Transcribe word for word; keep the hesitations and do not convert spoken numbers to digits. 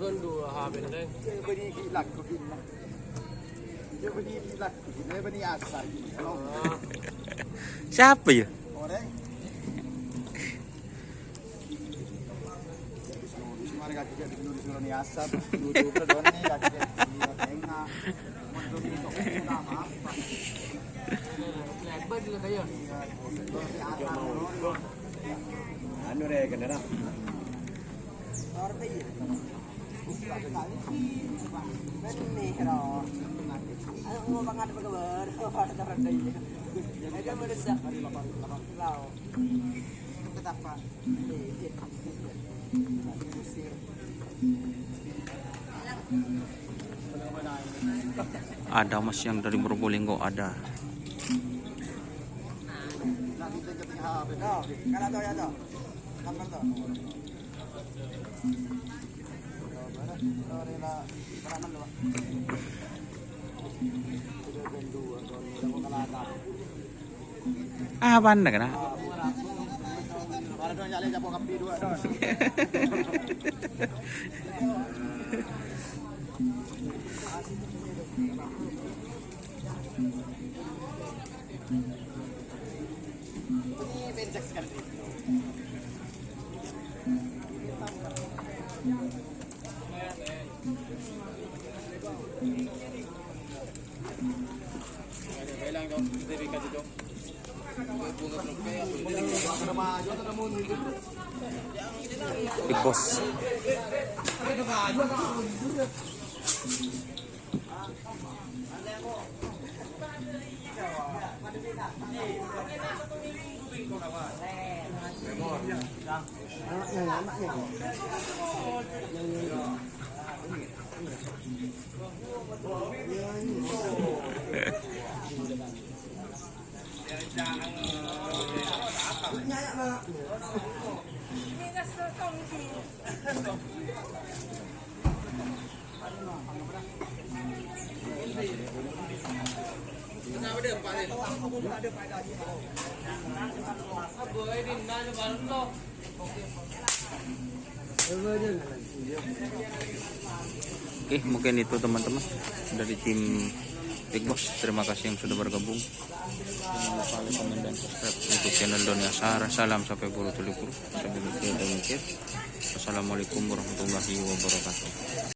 Kan dua H P, Reng. Coba di lagu gini. Coba di lagu gini, coba di asal gini. Siapa ya? Orang. Semua kaki jadi dulu disuruh nih asap, dulu dulu dulu nih kaki jadi dulu tengah. Lebar juga kayak. Anu re, kendaraan. Benih, Ro. Ayo, ngomong ada kabar. Ada mendesak. Lau. Ketapa. Ada, Mas, yang dari Probolinggo ada. Nah, kita ke P H P. Tuh, kalau tuh ya, tuh. Gambar tuh. Ah, banda kana. Big Boss. Oke, mungkin itu, teman-teman, dari tim Big Boss. Terima kasih yang sudah bergabung. Jangan lupa like, komen, dan subscribe untuk channel Doni Asara. Salam sampai buru tuli puluh. Sampai jumpa. Wassalamualaikum warahmatullahi wabarakatuh.